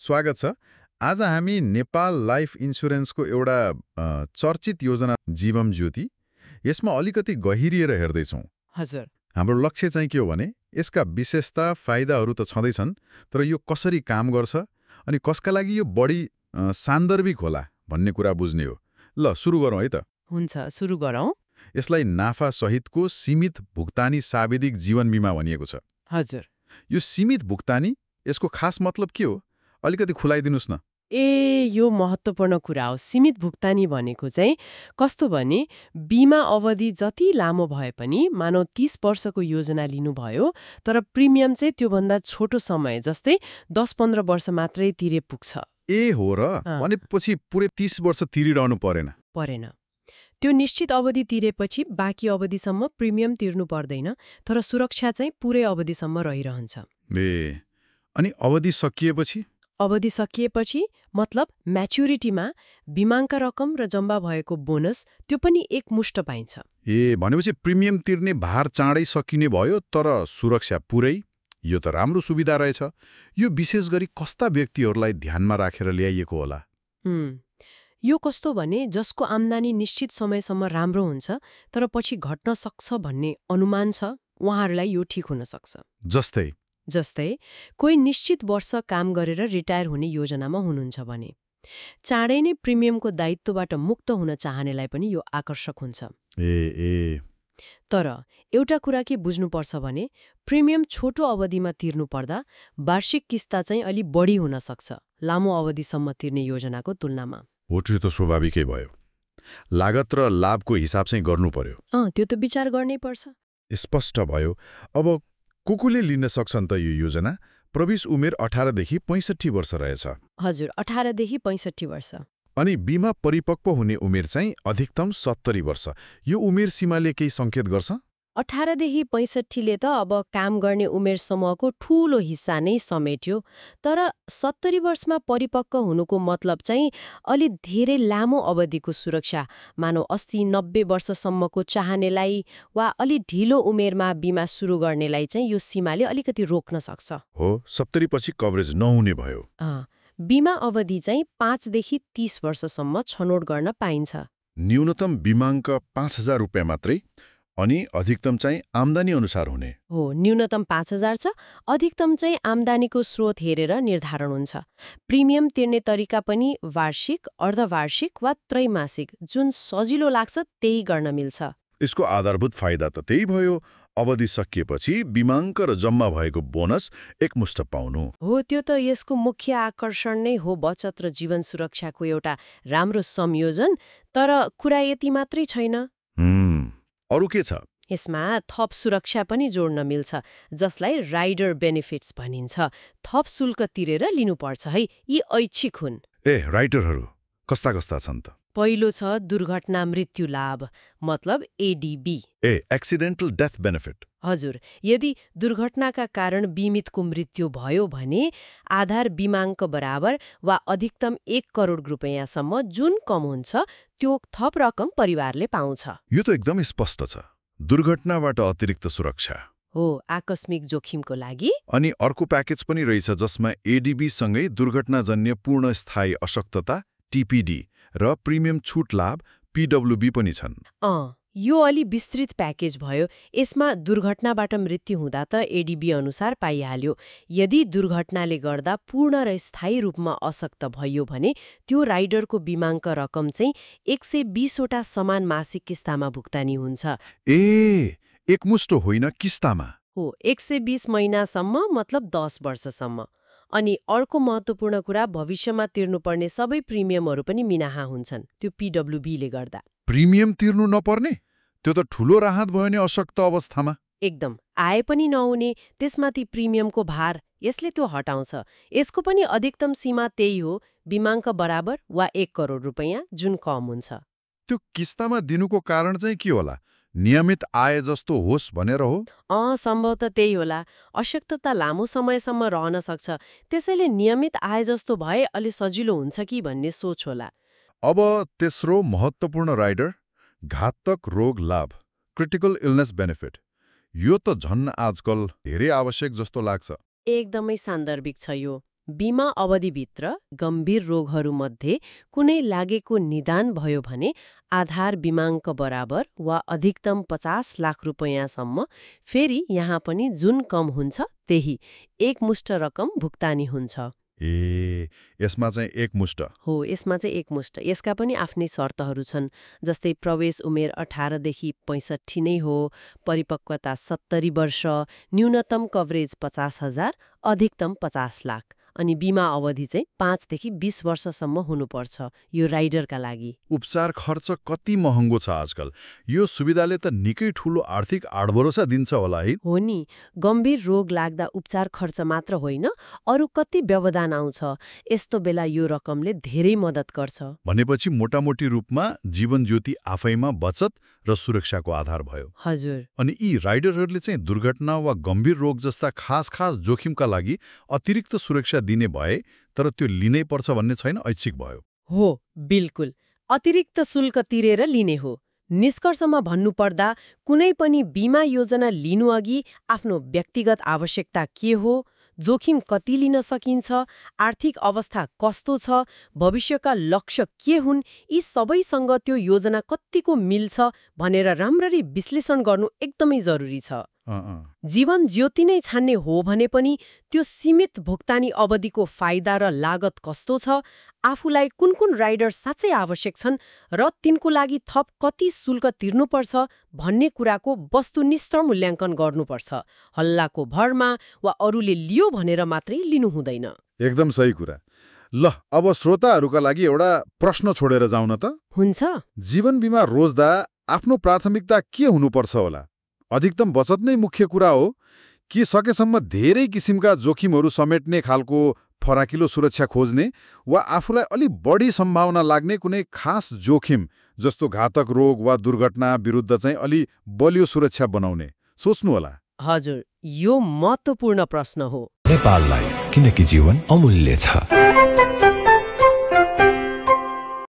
स्वागत छ। आज हामी नेपाल लाइफ इन्सुरेन्सको एउटा चर्चित योजना जीवन ज्योति यसमा अलिकति गहिरिएर हेर्दैछौँ। हजुर। हाम्रो लक्ष्य चाहिँ के हो भने यसका विशेषता फाइदाहरू त छँदैछन्, तर यो कसरी काम गर्छ अनि कसका लागि यो बढी सान्दर्भिक होला भन्ने कुरा बुझ्ने हो। ल सुरु गरौँ है त। हुन्छ, सुरु गरौँ। यसलाई नाफा सहितको सीमित भुक्तानी सावधिक जीवन बिमा भनिएको छ। हजुर। यो सीमित भुक्तानी, यसको खास मतलब के हो? अलिकति खुलाइदिनुस् न। यो महत्त्वपूर्ण कुरा हो। सीमित भुक्तानी भनेको चाहिँ कस्तो भने बिमा अवधि जति लामो भए पनि, मानौ 30 वर्षको योजना लिनुभयो, तर प्रिमियम चाहिँ त्योभन्दा छोटो समय जस्तै 10-15 वर्ष मात्रै तिरे पुग्छ। ए हो र, भनेपछि पुरै 30 वर्ष तिरिरहनु परेन? परेन। त्यो निश्चित अवधि तिरेपछि बाँकी अवधिसम्म प्रिमियम तिर्नु पर्दैन, तर सुरक्षा चाहिँ पुरै अवधिसम्म रहिरहन्छ। अनि अवधि सकिएपछि? अवधि सकिएपछि मतलब म्याच्युरिटीमा बिमाका रकम र जम्मा भएको बोनस त्यो पनि एकमुष्ट पाइन्छ। भनेपछि प्रिमियम तिर्ने भार चाँडै सकिने भयो, तर सुरक्षा पुरै। यो त राम्रो सुविधा रहेछ। यो विशेष गरी कस्ता व्यक्तिहरूलाई ध्यानमा राखेर ल्याइएको होला? यो कस्तो भने जसको आम्दानी निश्चित समयसम्म राम्रो हुन्छ तर पछि घट्न सक्छ भन्ने अनुमान छ, उहाँहरूलाई यो ठिक हुन सक्छ। जस्तै कोही निश्चित वर्ष काम गरेर रिटायर हुने योजनामा हुनुहुन्छ भने चाँडै नै प्रिमियमको दायित्वबाट मुक्त हुन चाहनेलाई पनि यो आकर्षक हुन्छ। तर एउटा कुरा के बुझ्नुपर्छ भने प्रिमियम छोटो अवधिमा तिर्नु पर्दा वार्षिक किस्ता चाहिँ अलि बढी हुन सक्छ लामो अवधिसम्म तिर्ने योजनाको तुलनामा। हो, त्यो त स्वाभाविकै भयो। लागत र लाभको हिसाब चाहिँ गर्नु पर्यो। त्यो त विचार गर्नै पर्छ। स्पष्ट भयो। अब कुकुले लिन सक्छन् त यो योजना? प्रवेश उमेर 18 देखि 65 वर्ष रहेछ। हजुर, 18 देखि 65 वर्ष। अनि बिमा परिपक्व हुने उमेर चाहिँ अधिकतम 70 वर्ष। यो उमेर सीमाले केही सङ्केत गर्छ? 18 देखि 65ले त अब काम गर्ने उमेर समूहको ठूलो हिस्सा नै समेट्यो, तर 70 वर्षमा परिपक्व हुनुको मतलब चाहिँ अलि धेरै लामो अवधिको सुरक्षा, मानौ 80-90 वर्षसम्मको चाहनेलाई वा अलि ढिलो उमेरमा बिमा सुरु गर्नेलाई चाहिँ यो सीमाले अलिकति रोक्न सक्छ। हो, 70 पछि कभरेज नहुने भयो। बिमा अवधि चाहिँ 5 देखि 30 वर्षसम्म छनौट गर्न पाइन्छ। न्यूनतम बिमाङ्क 5,000 रुपियाँ मात्रै, अनि अधिकतम चाहिँ आम्दानी अनुसार हुने हो। न्यूनतम 5,000 छ, अधिकतम चाहिँ आम्दानीको स्रोत हेरेर निर्धारण हुन्छ। प्रिमियम तिर्ने तरिका पनि वार्षिक, अर्धवार्षिक वा त्रैमासिक, जुन सजिलो लाग्छ त्यही गर्न मिल्छ। यसको आधारभूत फाइदा त त्यही भयो, अवधि सकिएपछि बिमाङ्क र जम्मा भएको बोनस एकमुष्ट पाउनु हो। त्यो त यसको मुख्य आकर्षण नै हो, बचत र जीवन सुरक्षाको एउटा राम्रो संयोजन। तर कुरा यति मात्रै छैन। अरू के छ? यसमा थप सुरक्षा पनि जोड्न मिल्छ, जसलाई राइडर बेनिफिट्स भनिन्छ। थप शुल्क तिरेर लिनुपर्छ है, यी ऐच्छिक हुन्। राइडरहरू कस्ता कस्ता छन् त? पहिलो छ दुर्घटना मृत्यु लाभ, मतलब एडीबी। Accidental death benefit. हजुर, यदि दुर्घटनाका कारण बिमितको मृत्यु भयो भने आधार बिमाङ्क बराबर वा अधिकतम 1 करोड रुपियाँसम्म जुन कम हुन्छ त्यो थप रकम परिवारले पाउँछ। यो त एकदम स्पष्ट छ। दुर्घटनाबाट अतिरिक्त सुरक्षा हो, आकस्मिक जोखिमको लागि। अनि अर्को प्याकेज पनि रहेछ जसमा एडीबी सँगै दुर्घटनाजन्य पूर्णस्थायी अशक्तता टीपीडी र प्रिमियम छुट लाभ पीडब्ल्यूबी पनि छन्। यो अलि विस्तृत प्याकेज भयो। यसमा दुर्घटनाबाट मृत्यु हुँदा त एडीबी अनुसार पाइहाल्यो। यदि दुर्घटनाले गर्दा पूर्ण र स्थायी रूपमा अशक्त भयो भने त्यो राइडरको बिमाङ्क रकम चाहिँ 120 वटा समान मासिक किस्तामा भुक्तानी हुन्छ। एकमुष्ट होइन, किस्तामा हो। 120 महिनासम्म, मतलब 10 वर्षसम्म। अनि अर्को महत्त्वपूर्ण कुरा, भविष्यमा तिर्नुपर्ने सबै प्रिमियमहरू पनि मिनाहा हुन्छन् त्यो पीडब्ल्यूबीले गर्दा। प्रिमियम तिर्नु नपर्ने? त्यो त ठूलो राहत भयो नि अशक्त अवस्थामा। एकदम। आय पनि नहुने, त्यसमाथि प्रिमियमको भार, यसले त्यो हटाउँछ। यसको पनि अधिकतम सीमा त्यही हो, बिमाङ्क बराबर वा 1 करोड रुपियाँ, जुन कम हुन्छ। त्यो किस्तामा दिनुको कारण चाहिँ के होला? नियमित आय जस्तो होस् भनेर हो? सम्भवतः त्यही होला। अशक्तता लामो समयसम्म रहन सक्छ, त्यसैले नियमित आय जस्तो भए अलि सजिलो हुन्छ कि भन्ने सोच होला। अब तेस्रो महत्त्वपूर्ण राइडर, घातक रोग लाभ, क्रिटिकल इलनेस बेनिफिट। यो त झन् आजकल धेरै आवश्यक जस्तो लाग्छ। एकदमै सान्दर्भिक छ यो। बीमा अवधिभित्र गम्भीर रोगहरूमध्ये कुनै लागेको निदान भयो भने आधार बीमाङ्क बराबर वा अधिकतम 50 लाख रुपैयाँसम्म फेरि यहाँ पनि जुन कम हुन्छ त्यही एकमुष्ट रकम भुक्तानी हुन्छ। यसमा चाहिँ एकमुष्ट हो, यसमा चाहिँ एकमुष्ट। यसका पनि आफ्नै शर्तहरू छन्, जस्तै प्रवेश उमेर 18 देखि 65 नै हो, परिपक्वता 70 वर्ष, न्यूनतम कभरेज 50,000, अधिकतम 50 लाख, अनि बीमा अवधि चाहिँ 5 देखि 20 वर्षसम्म हुनुपर्छ यो राइडरका लागि। उपचार खर्च कति महँगो छ आजकल? यो सुविधाले त निकै ठूलो आर्थिक आडभरोसा दिन्छ होला है? हो नि, गम्भीर रोग लाग्दा उपचार खर्च मात्र होइन, अरू कति व्यवधान आउँछ। यस्तो बेला यो रकमले धेरै मद्दत गर्छ। भनेपछि मोटामोटी रूपमा जीवन ज्योति आफैमा बचत र सुरक्षाको आधार भयो। हजुर। अनि यी राइडरहरूले चाहिँ दुर्घटना वा गम्भीर रोग जस्ता खास जोखिमका लागि अतिरिक्त सुरक्षा दिने भए तर त्यो लिनै पर्छ भन्ने छैन, ऐच्छिक भयो। हो, बिल्कुल अतिरिक्त शुल्क तिरेर लिने हो। निष्कर्षमा भन्नुपर्दा कुनै पनि बीमा योजना लिनुअघि आफ्नो व्यक्तिगत आवश्यकता के हो, जोखिम कति लिन सकिन्छ, आर्थिक अवस्था कस्तो छ, भविष्यका लक्ष्य के हुन्, यी सबैसँग त्यो योजना कतिको मिल्छ भनेर राम्ररी विश्लेषण गर्नु एकदमै जरुरी छ। जीवन ज्योति नै छान्ने हो भने पनि त्यो सीमित भुक्तानी अवधिको फाइदा र लागत कस्तो छ, आफूलाई कुन कुन राइडर साँच्चै आवश्यक छन् र तिनको लागि थप कति शुल्क तिर्नुपर्छ भन्ने कुराको वस्तुनिष्ठ मूल्याङ्कन गर्नुपर्छ। हल्लाको भरमा वा अरूले लियो भनेर मात्रै लिनु हुँदैन। एकदम सही कुरा। ल, अब श्रोताहरूका लागि एउटा प्रश्न छोडेर जाउँ न त। हुन्छ। जीवन बिमा रोज्दा आफ्नो प्राथमिकता के हुनुपर्छ होला? अधिकतम बचत नै मुख्य कुरा हो कि सकेसम्म धेरै किसिमका जोखिमहरू समेट्ने खालको फराकिलो सुरक्षा खोज्ने, वा आफूलाई अलि बढी सम्भावना लाग्ने कुनै खास जोखिम जस्तो घातक रोग वा दुर्घटना विरुद्ध चाहिँ अलि बलियो सुरक्षा बनाउने? सोच्नु होला। हजुर, यो महत्त्वपूर्ण प्रश्न हो। नेपाललाई, किनकि जीवन अमूल्य छ।